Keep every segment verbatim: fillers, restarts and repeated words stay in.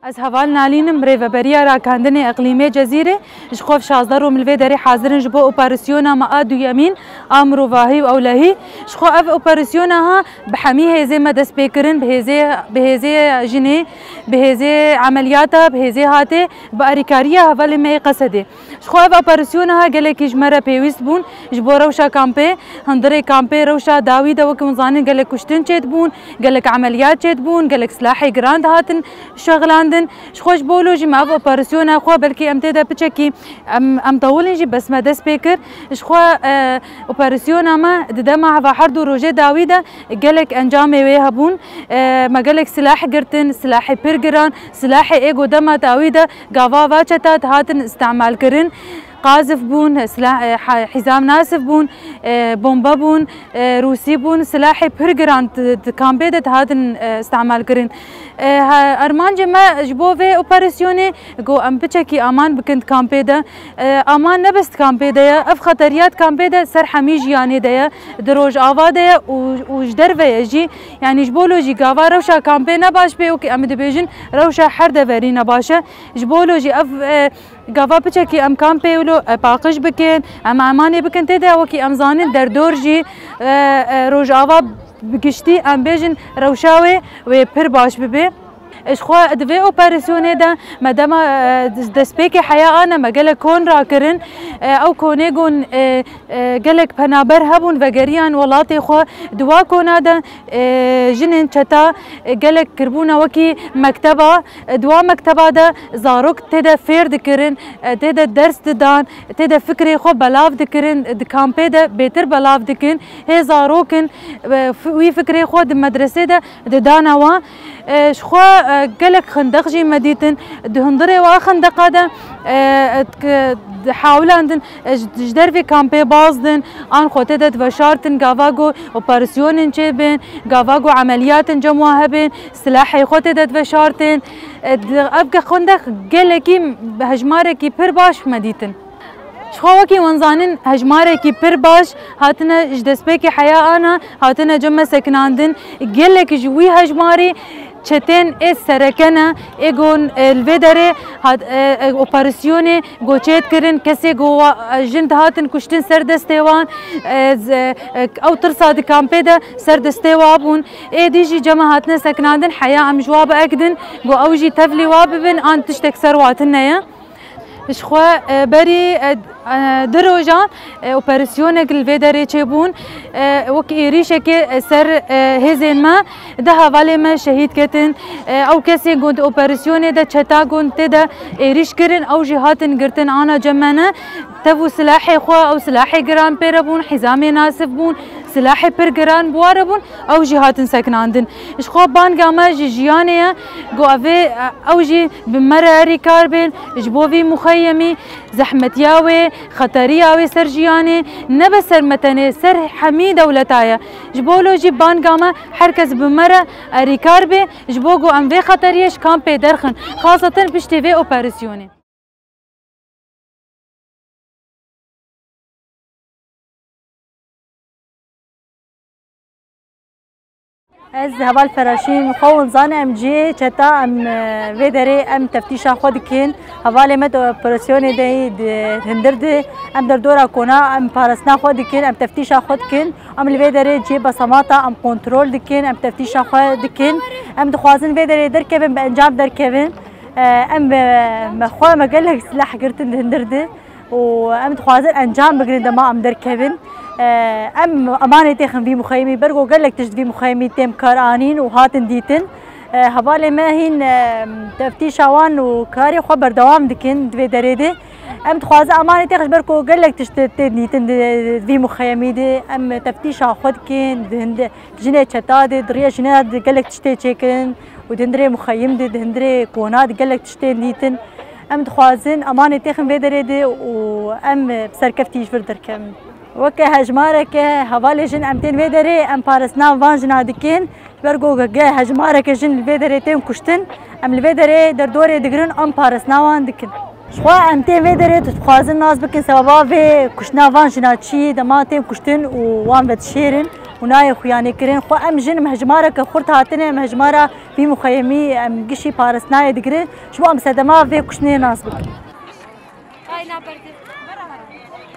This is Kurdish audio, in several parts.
Ez heval Nalîn im, rêveberiya ragihandinê eqlîmê Cezîrê. Ji xwe şazdeh rom li vê derê hazir in ji bo operasyona me a duyemîn a mirovahî û ewlehî. Ji xwe ev operasyona ha bi hemî hêzê me dest pê kirin, bi hêzê, bi hêzê jinê, bi hêzê emeliyata, bi hêzê hatê, bi erîkariya hevalê me yê Qesedê. Ji xwe ev operasyona ha gelekî ji me re pêwîst bûn. Ji bo rewşa kampê, hundirê kampê rewşa dawî de, wekî hûn zanin, gelek kuştin çêdibûn, gelek emeliyat çêdibûn, gelek silahê giran dihatin şexilandin. Ji xwe ji bo lo jî me ev operasyona xwe, belkî em tê de piçekî em, em tewilin jî, bes me dest pê kir. Ji xwe, e, operasyona me di dema heva her du rojê dawî de gelek encamê wê hebûn. E, me gelek silah girtin, silahê pir giran, silahê ê ku dema dawî de gava va çeta dihatin îstemal kirin. Qazif bûn, silah, e, ha-, hîzam nasif bûn, e, bombe bûn, e, rûsî bûn, silahê pir giran di, di kampê de dihatin, e, îstemal kirin. E, ha-, armancê me ji bo vê operasyonê ku em piçekî aman bikin di kampê de. E, aman ne bes di kampê de ye, ev xeteriya di kampê de ser hemî jiyanê de ye, di rojava de ye û, û ji derve ye jî. Yanî ji bo lo jî gava rewşa kampê ne baş bê, wekî em dibêjin rewşa her deverî ne baş e. Ji bo lo jî ev, e, gava piçekî em kampê wilo, e, paqij bikin, em emanê bikin tê de, wekî em zanin derdor jî, e, e, rojava bi giştî em bêjin rewşa wê, wê pir baş bibe. Ji xwe di vê operasyonê de me dema, e, destpêkê heya ane me gelek kon rakirin. E, ew konê gon, e, e, gelek penaber hebûn vegeriyan welatê xwe. Di wa kona de, e, jinên çeta, e, gelek kirbûna wekî mekteba. E, di wa mekteba de zarok tê de fêr dikirin, e, tê de ders didan, tê de fikrê xwe belav dikirin, di kampê de bêtir belav dikin. Hê zarokin, e, f-, wî fikrê xwe di medresê de didane wan. E, ji xwe, e, gelek xindeq jî me dîtin. Di hundirê wa xindeqa de, e, e, k-, dihawilandin, e, ji, ji dervê kampê bazdin, an xwe tê de diveşartin, gava ku operasyonên çêbin, gava ku emeliyatin cem wa hebin, silahê xwe tê de diveşartin. E, di, ev ke xindeq gelekî hejmarekî pir baş me dîtin. Ji xwe wekî wan zanin hejmarekî pir baş hatine ji destpêkê heya ana, hatine cem me sekinandin. Gelek ji wî hejmarî çetên ê sereke ne, ê gon, e, li vê derê hat, e, e, operasyonê go çêdikirin, kesê go wa, e, jin dihatin kuştin ser destê wan, e, z-, e, ew tirsa di kampê de ser destê wa bûn. Êdî jî cem me hatine sekinandin, heya em ji wa biekidin, go ew jî tevlî wa bibin, an tiştek ser wa tune ye. Ji xwe, e, berî, e, e, du rojan, e, operasyonek li vê derê çêbûn. E, wek êrîşekê, e, ser, e, hêzên me, du hevalê me şehîd ketin. E, ew kesên ku di operasyonê de çeta ku tê de êrîş kirin, ew jî hatin girtin ana cem me ne. Tev û silahê xwe, ew silahê giran pê re bûn, hîzamê nasif bûn, silahê pir giran bi wa re bûn. Ew jî hatin sekinandin. Ji xwe banga me ji jiyanê ye, ku evê, ew jî bi me re erîkar bên, ji bo vî muxeyemî, zehmetiya wê, xeteriya wê ser jiyanê, ne be ser me tenê, ser hemî dewleta ye. Ji bo lo jî banga me her kes bi me re erîkar bê, ji bo ku em vê xeteriyê ji kampê derxin, xaseten piştî vê operasyonê. Ez heval Feraşîn, xwe hûn zanin em cihê çeta, em, e, vê derê em teftîşa xwe dikin. Hevalê me di operasyonê de yî di hundir di. Em derdora kona, em parastina xwe dikin, em teftîşa xwe dikin. Em li vê derê cihê besamata em kontrol dikin, em teftîşa xwe dikin. Em dixwazin vê derê derkevin, bi encam derkevin. E, em, e, me xwe me gelek silah girtin di hundir di û em dixwazin encam bigrin dema em derkevin. E, em emanê têxin vî muxeyimî, ber ku gelek tişt vî muxeyimî tên kar anîn û hatin dîtin. E, hevalê me hîn, e, teftîşa wan û karê xwe berdewam dikin di vê derê de. Em dixwazin emanê têxin ji ber ku gelek tişt tên dîtin di vî muxeyimî de. Em teftîşa xwe dikin, di hinde jinê çeta de, di riya jina de gelek tiştê çêkirin û di hundirê muxeyim de, di hundirê kona de gelek tiştên dîtin. Em dixwazin emanê têxin vê derê de û em bi serkeftî ji vir derkevin. Weke hejmareke hevalê jin em tên vê derê, em parastina van jina dikin. Ji ber ku ge hejmareke jin li vê derê tên kuştin, em li vê derê derdorê digirin, em parastina wan dikin. Ji xwe em tên vê derê dixwazin nas bikin sebeba vê kuştina van jina çi, dema tên kuştin û wan vedişêrin. Nayê xuyanê kirin xwe em jin em hejmareke xurt hatine, em hejmara vî muxeyemî em gişî parastinayê digirin. Ji bo em sedema vê kuştinê nas bikin. Ayna berdi.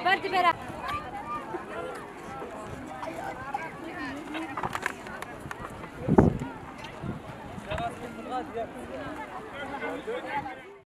Berdi bera.